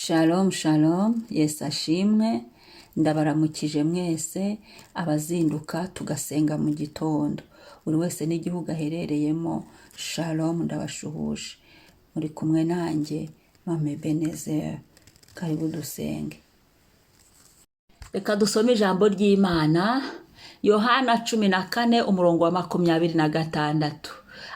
Shalom shalom, Yesu ashimwe, ndabaramukije mwese abazinduka tugasenga mu gitondo, buri wese n'igihugu aherereyemo. Shalom, ndabashuhuje, muri kumwe nanjye Mama Ebenezer. Karibu dusenge. Reka dusome ijambo ry'Imana, Yohana 14 umurongo wa 26.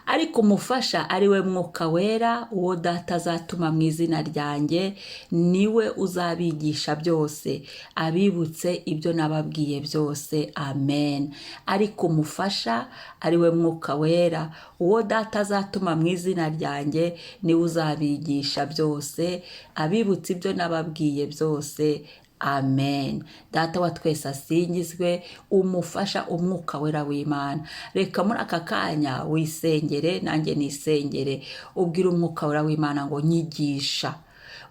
Ariko umufasha, ari we Mwuka Wera, uwo Data azatuma mu izina ryanjye, niwe uzabigisha byose, abibutse ibyo nababwiye byose. Amen. Ariko umufasha, ari we Mwuka Wera, uwo Data azatuma mu izina ryanjye, niwe uzabigisha byose, abibutse ibyo nababwiye byose. Amen. Data wa twese asingizwe. Umufasha, Umwuka Wera w'Imana. Reka muri aka kanya wisengere, nanjye nisengere. Ubwire Umwuka Wera w'Imana ngo nyigisha,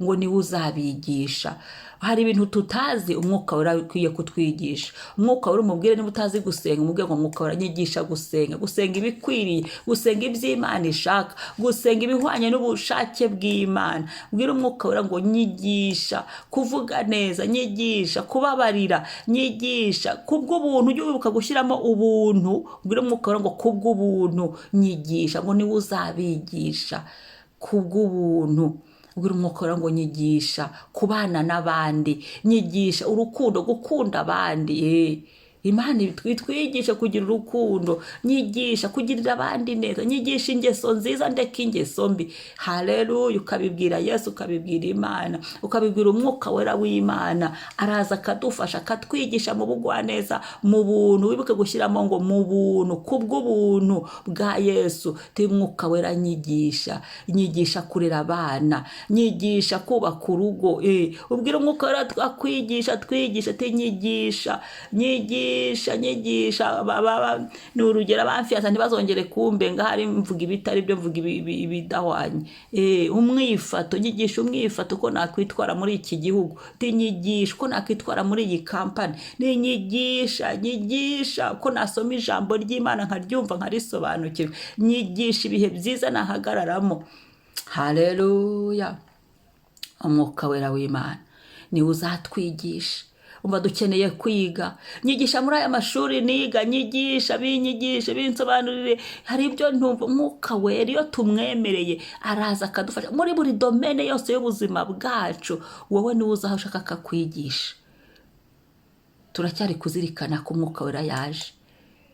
ngo niwe uzabigisha. Hari ibintu tutazi, Umwuka Wera ukwiye kutwigisha. Umwuka Wera umubwire, niba utazi gusenga, umubwire ngo Mwuka Wera, nyigisha gusenga, gusenga ibikwiriye, gusenga iby'Imana ishaka, gusenga ibihwanye n'ubushake bw'Imana. Ubwire Umwuka Wera ngo nyigisha kuvuga neza, nyigisha kubabarira, nyigisha kubw'ubuntu. Ujye wibuka gushyiramo ubuntu. Ubwire Umwuka Wera ngo kubw'ubuntu nyigisha, ngo niwe uzabigisha kubw'ubuntu. Ubwira Umwuka Wera ngo nyigisha kubana n'abandi, nyigisha urukundo, gukunda abandi. Imana itwigishe kugira urukundo, nyigisha kugirira abandi neza, nyigisha ingeso nziza, ndeka ingeso mbi. Haleluya! Ukabibwira Yesu, ukabibwira Imana, ukabibwira Umwuka Wera w'Imana. Araza akadufasha, akatwigisha mu bugwaneza, mu buntu. Wibuke gushyiramo ngo mu buntu, kubw'ubuntu bwa Yesu. Ti Mwuka Wera, nyigisha, nyigisha kurera abana, nyigisha kubaka urugo. Ubwire Umwuka Wera akwigisha, twigisha, tinyigisha, nyigisha, nyigisha. Ni urugero, abamfiyasa ntibazongere kumbenga hari mvuga ibitari byo, mvuga ibidahwanye. Umwifato, nyigisha umwifato, uko nakwitwara muri iki gihugu. Tinyigisha uko nakwitwara muri iyi kampani. Ninyigisha, nyigisha uko nasoma ijambo ry'Imana nkaryumva, nkarisobanukirwa. Nyigisha ibihe byiza nahagararamo. Haleluya! Umwuka Wera w'Imana niwe uzatwigisha. Umva, dukeneye kwiga. Nyigisha muri aya mashuri niga, nyigisha, binyigishe, binsobanurire, hari ibyo ntumva. Umwuka Wera, iyo tumwemereye, araza akadufasha muri buri domaine yose y'ubuzima bwacu. Wowe niwe uza aho ushaka akakwigisha. Turacyari kuzirikana ko Umwuka Wera yaje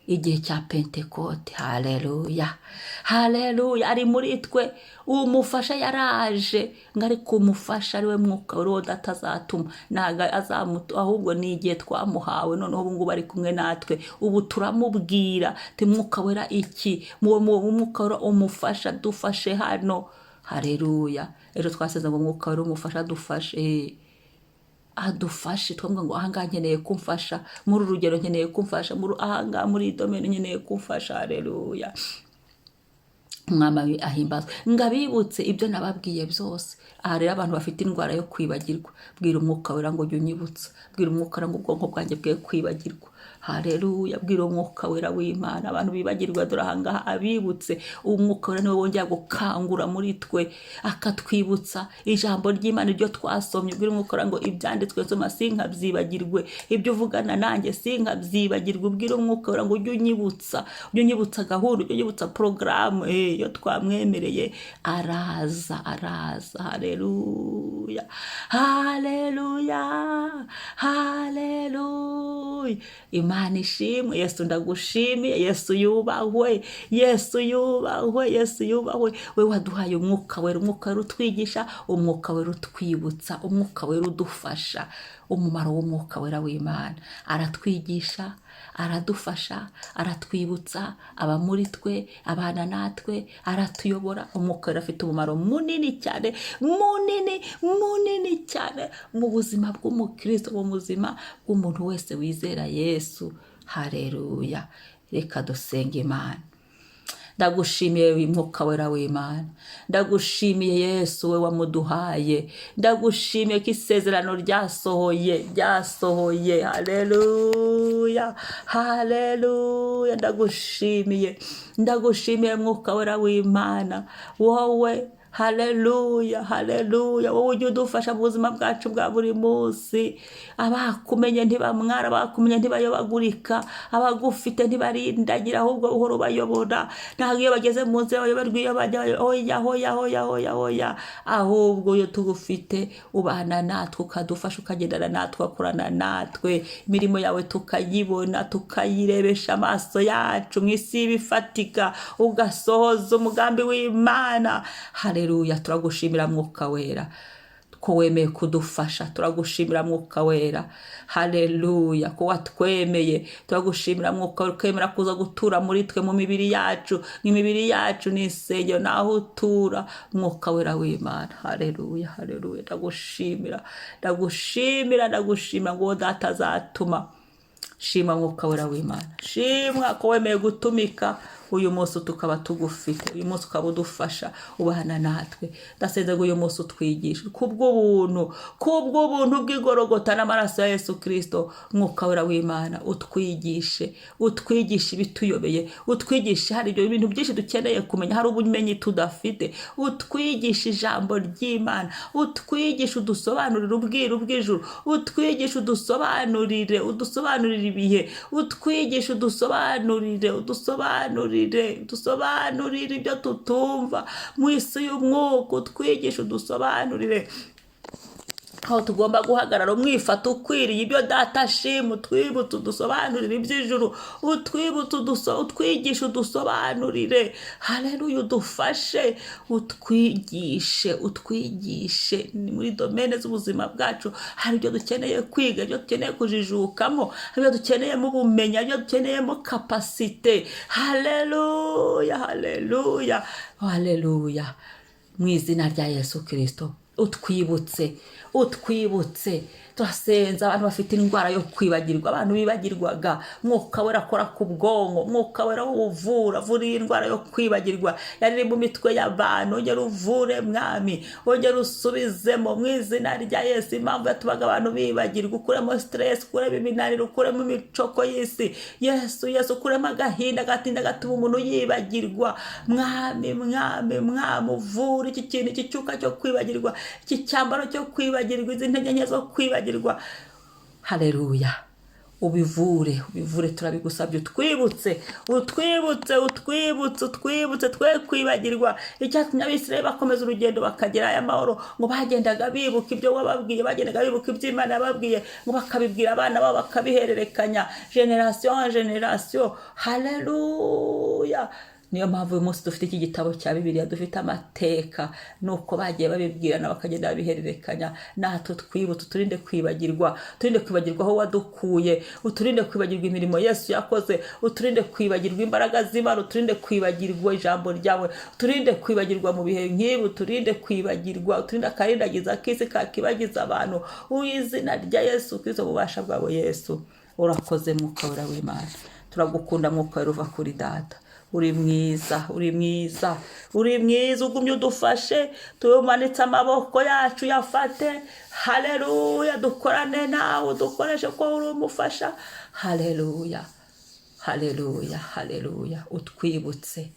igihe cya Pentekote. Haleluya, haleluya! Ari muri twe. Umufasha yaraje, ngo ariko umufasha, ari we Mwuka Wera, uwo Data azatuma, ntabwo azamutu, ahubwo ni igihe twamuhawe. Noneho ubu ngubu ari kumwe natwe, ubu turamubwira ti Mwuka Wera, iki Mwuka Wera umufasha, dufashe hano. Haleluya! Ejo twaseze ngo Umwuka Wera umufasha dufashe, adufashe. Twavuga ngo ahangaha nkeneye kumfasha, muri uru rugero nkeneye kumfasha, muri ahangaha, muri iyi domaine nkeneye kumfasha. Haleluya! Umwami ahimbazwe. Ngo abibutse ibyo nababwiye byose. Aha rero, abantu bafite indwara yo kwibagirwa, bwira Umwuka Wera ngo jya unyibutsa. Bwira Umwuka Wera ngo ubwonko bwanjye bwe kwibagirwa. Haleluya! Bwira Umwuka Wera w'Imana. Abantu bibagirwa, dore ahangaha abibutse. Umwuka Wera niwe wongera gukangura muri twe, akatwibutsa ijambo ry'Imana, iryo twasomye. Bwira Umwuka Wera ngo ibyanditswe nsoma sinkabyibagirwe, ibyo uvugana nanjye sinkabyibagirwe. Ubwira Umwuka Wera ngo ujye unyibutsa, ujye unyibutsa gahunda, ujye unyibutsa porogaramu. Iyo twamwemereye araza, araza. Haleluya, haleluya, haleluya! Imana ishimwe. Yesu, ndagushimiye. Yesu yubahwe, Yesu yubahwe, Yesu yubahwe, we waduhaye Umwuka Wera. Umwuka Wera utwigisha, Umwuka Wera utwibutsa, Umwuka Wera udufasha. Umumaro w'Umwuka Wera w'Imana: aratwigisha, aradufasha, aratwibutsa, aba muri twe, abana natwe, aratuyobora. Umwuka Wera afite umumaro munini cyane, munini, munini cyane mu buzima bw'umukristo, mu buzima bw'umuntu wese wizera Yesu. Hareruya! Reka dusenge Imana. Ndagushimiye, Mwuka Wera w'Imana. Ndagushimiye Yesu, we wamuduhaye. Ndagushimiye ko isezerano ryasohoye, ryasohoye. Haleluya, haleluya! Ndagushimiye, ndagushimiye, Mwuka Wera w'Imana, wowe. Haleluya, haleluya. Wowe ujya udufasha mu buzima bwacu bwa buri munsi. Abakumenye ntibamwara, abakumenye ntibayobagurika, abagufite ntibarindagira, ahubwo uhora ubayobora. Ntabwo iyo bageze mu nzira bayoberwa iyo bajya. Oya, oya, oya, oya, oya. Ahubwo iyo tugufite ubana natwe, ukadufasha, ukagendana natwe, ugakorana natwe, imirimo yawe tukayibona, tukayirebesha amaso yacu mu isi y'ibifatika, ugasohoza umugambi w'Imana. Haleluya. Turagushimira, Mwuka Wera, ko wemeye kudufasha. Turagushimira, Mwuka Wera, haleluya, ko watwemeye. Turagushimira, Mwuka Wera, ukemera kuza gutura muri twe mu mibiri yacu. Imibiri yacu ni insengero, naho utura, Mwuka Wera w'Imana. Haleluya, haleluya. Ndagushimira, ndagushimira, ndagushimira ngo uwo Data azatuma. Shima, Mwuka Wera w'Imana, shimwa ko wemeye gutumika uyu munsi tukaba tugufite, uyu munsi ukaba udufasha, ubana natwe. Ndasenze ngo uyu munsi utwigishe kubw'ubuntu, kubw'ubuntu bw'igorogota n'amaraso ya Yesu Kirisito. Mwuka Wera w'Imana, utwigishe, utwigishe ibituyobeye, utwigishe. Hari ibyo bintu byinshi dukeneye kumenya, hari ubumenyi tudafite. Utwigishe ijambo ry'Imana, utwigishe, udusobanurire ubwiru bw'ijuru, utwigishe, udusobanurire, udusobanurire ibihe, utwigishe, udusobanurire, udusobanurire, udusobanurire ibyo tutumva mu isi y'umwuka. Utwigishe, udusobanurire aho tugomba guhagarara, umwifata ukwiriye ibyo Data ashima. Utwibutse, udusobanurire iby'ijuru, utwibutse, utwigishe, udusobanurire. Haleluya. Udufashe, utwigishe, utwigishe. Ni muri domaine z'ubuzima bwacu hari ibyo dukeneye kwiga, ibyo dukeneye kujijukamo, hari ibyo dukeneyemo ubumenyi, hari ibyo dukeneyemo capacité. Haleluya, haleluya, haleluya. Mu izina rya Yesu Kirisito, utwibutse, utwibutse. Turasenza abantu bafite indwara yo kwibagirwa, abantu bibagirwaga. Mwuka Wera, akora ku bwonko. Mwuka Wera uvura, avura iyi ndwara yo kwibagirwa yari iri mu mitwe y'abantu. Ongera uvure, Mwami, ongera usubizemo mu izina rya Yesu impamvu yatumaga abantu bibagirwa. Ukuremo stress, ukuremo iminaniro, ukuremo imicoko y'isi. Yesu, Yesu, ukuremo agahinda, agatinda gatuma umuntu yibagirwa. Mwami, Mwami, Mwami, uvure iki kintu, iki cyuka cyo kwibagirwa, iki cyambaro cyo kwibagirwa, izi ntege nke zo kwibagirwa. Haleluya. Ubivure, ubivure, turabigusabye. Utwibutse, utwibutse, utwibutse, utwibutse twe kwibagirwa. Icyatumye Abisirayeli bakomeza urugendo bakagera aya mahoro, ngo bagendaga bibuka ibyo wababwiye, bagendaga bibuka ibyo Imana yababwiye, ngo bakabibwira abana babo, bakabihererekanya génération en génération. Haleluya. Niyo mpamvu uyu munsi dufite iki gitabo cya Bibiliya, dufite amateka, nuko bagiye babibwirana, bakagenda babihererekanya. Natwe twibutse, uturinde kwibagirwa, uturinde kwibagirwa aho wadukuye, uturinde kwibagirwa imirimo Yesu yakoze, uturinde kwibagirwa imbaraga z'Imana, uturinde kwibagirwa ijambo ryawe, uturinde kwibagirwa mu bihe nk'ibi, uturinde kwibagirwa, uturinde akarindagiza k'isi kakibagiza abantu. Izina rya Yesu Kristo, ububasha bwawe Yesu. Urakoze, Mwuka Wera w'Imana. Turagukunda, Mwuka Wera uva kuri Data. Uri mwiza, uri mwiza, uri mwiza. Ugumye udufashe, tumanitse amaboko yacu, yafate. Haleluya. Dukorane nawe, udukoreshe ko uri umufasha. Haleluya, haleluya, haleluya. Utwibutse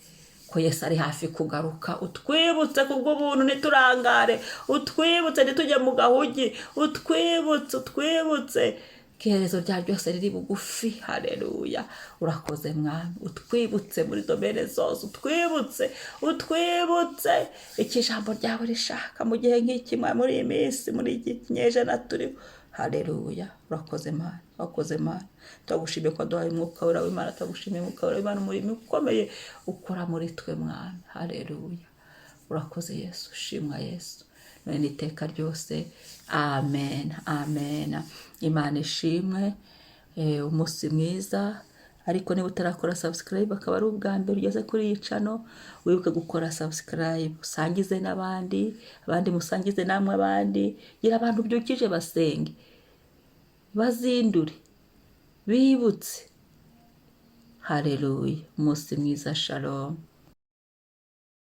ko Yesu ari hafi kugaruka. Utwibutse kubw'ubuntu ntiturangare, utwibutse ntitujye mu gahugi, utwibutse, utwibutse ko iherezo rya ryose riri bugufi. Haleluya. Urakoze, Mwami. Utwibutse muri domaine zose, utwibutse, utwibutse icyo ijambo ryawe rishaka mu gihe nk'iki, muri iyi minsi, muri iki kinyejana turiho. Haleluya. Urakoze, Mana, urakoze, Mana. Turagushimiye ko waduhaye Umwuka Wera w'Imana. Turagushimiye, Umwuka Wera w'Imana, umurimo ukomeye ukora muri twe, Mwami. Haleluya. Urakoze, Yesu. Shimwa, Yesu, none n'iteka ryose. Amen, amen. Imana ishimwe. Umunsi mwiza. Ariko niba utarakora subscribe, akaba ari ubwa mbere ugeze kuri iyi channel, wibuke gukora subscribe, usangize n'abandi, abandi musangize namwe abandi. Gira abantu ubyukije basenge, bazindure, bibutse. Haleluya. Umunsi mwiza. Shalom.